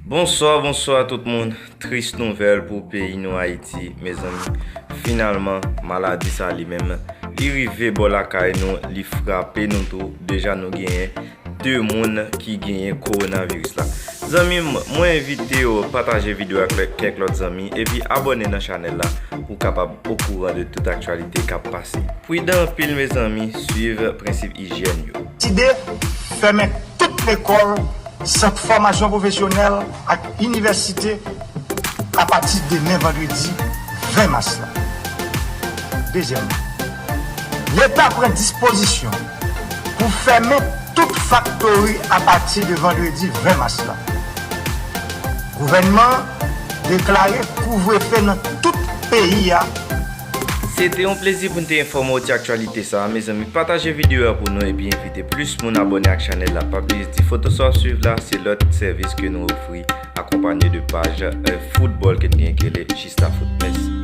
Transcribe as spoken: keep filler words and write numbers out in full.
Bonswa, bonswa tout moun. Tris nouvèl pou peyi nou Ayiti, mezanmi. Finalman, maladi sa li menm, li rive bò lakay nou, li frape nou tou. Deja nou genyen de moun ki genyen kowonaviris la. Zanmi m, mwen envite w pataje videyo ak lè- kèk lòt zanmi, epi abòne nan chanèl la pou w kapab okouran de tout aktyalite k ap pase. Pridan anpil, mezanmi, swiv prensip ijyèn yo. Deside fèmen tout lekòl, sant fòmasyon pwofesyonèl ak inivèsite apati demen vandredi ven mas la. Dezyèmman, Leta pran dispozisyon pou fèmen tout faktori apati de vandredi ven mas la. Gouvènman an deklare kouvrefe nan tout peyi a. Se te yon plezi pou n te enfòme w ti aktyalite sa a, mezanmi. Pataje videyo a pou nou epi envite plis moun abòne ak chanèl la. Pa bliye ti foto sa w ap swiv la, se lòt sèvis ke nou ofri, akonpanye de paj, euh, foutbòl ke n gen ki rele Jista Foot. Mèsi.